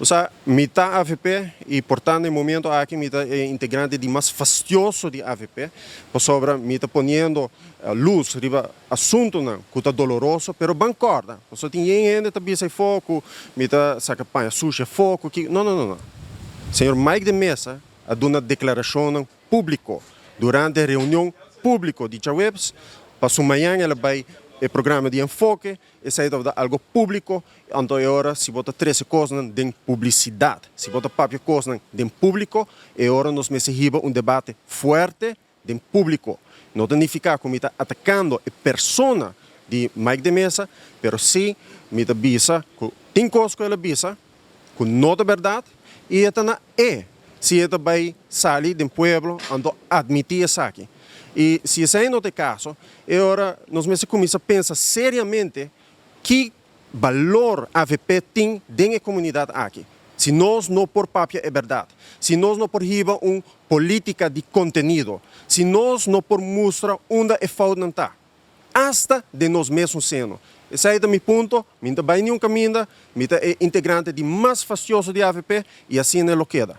Osea, mi ta AVP y por tanto e momento aki mi ta e integrante di mas fastioso di AVP, pasobra mi ta poniendo luz riba asuntonan cu ta doloroso, pero ban corda, pasobra tin yen hende ta bisa afo cu mi ta saca paña sushi afo, cu ki, no, no, no, no. Señor Mike de Meza a duna declaracionnan públiko durante reunion públiko di djaweps pa su mañan el a bai e programa di Enfoke. Esei tabata algo públiko, anto e ora si bo ta trese kosnan den publisidat, si bo ta papia kosnan den públiko, e ora nos mester hiba un debate fuerte den públiko. No ta nifiká ku mi ta atakando e persona di Mike de Meza, pero sí mi ta bisa ku tin kos ku el a bisa ku no ta bèrdat i e ta na e si e ta bai sali den pueblo anto admití esaki. I si esei no ta e kaso, e ora nos mester kuminsá pensa seriamente ki balor avp tin den e komunidat aki. Si nos no por papia e bèrdat, si nos no por hiba un polítika di kontenido, si nos no por mustra unda e foutnan ta, asta den nos mesun seno. Esei ta mi punto, mi no ta bai niun kaminda, mi ta e integrante di mas fastioso di avp i asina e lo keda.